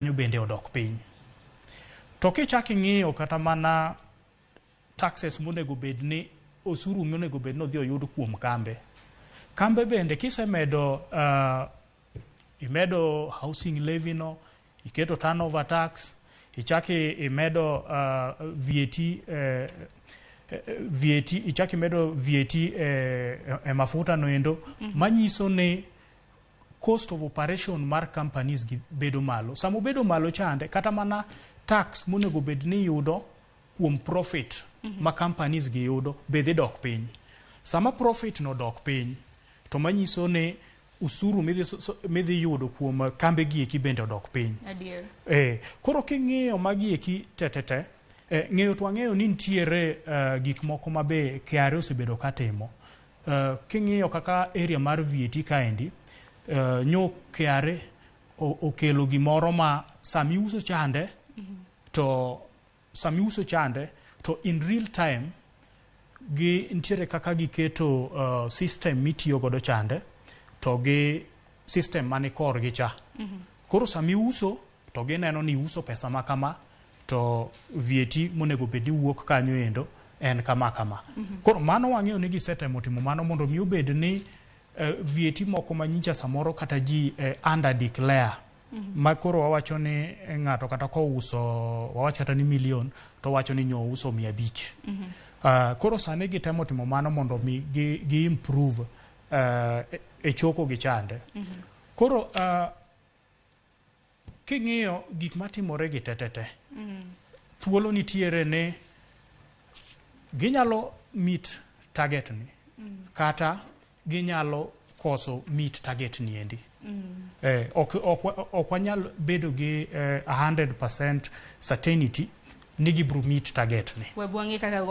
Bende odok piny. To kichak ing'iyo kata mana taxes monego bed ni, osuru monego bed ni odhi oyud kuom kambe. Kambe bende kisemedo, imedo housing levy no, iketo turnover tax, ichak imedo VAT, VAT, ichak imedo VAT e mafuta no endo, manyiso ni cost of operation mar companies gi bedo malo. Sama obedo malo chande, kata mana tax monego bed ni yudo kuom profit ma companies gi yudo be dhi dok piny. Sama profit no dok piny, to manyiso ni usuru midhi yudo kuom kambe gi eki bende odok piny. Koro king'iyo magi eki te, ng'eyo to wang'eyo ni nitiere gik moko ma be KRA osebedo ka timo. King'iyo kaka area mar VAT kaendi, nyo KRA okelo gimoro ma sami uso chande, to sami uso chande to in real time gi nitiere kaka giketo system mitiyo godo chande to gi system mani korgi cha. Koro sami uso to gineno ni uso pesa ma kama, to VAT monego bed ni wuok kanyo endo en kama kama. Koro mano wang'eyo ni gisetemo timo mano mondo mi obed ni VAT moko manyicha samoro kata ji under declare, ma koro wawacho ni ng'ato kata kouso, wawach kata ni million, to wacho ni nyo uso 500. Koro sani gitemo timo mano mondo mi gi improve e choko gi chande. Koro king'iyo gik matimore gi te, thuolo nitiere ni ginyalo meet target ni kata ginyalo koso meet target ni endi. Ok wanyal bedo gi 100% certainty ni gibiro meet target ni. We wang'e kaka.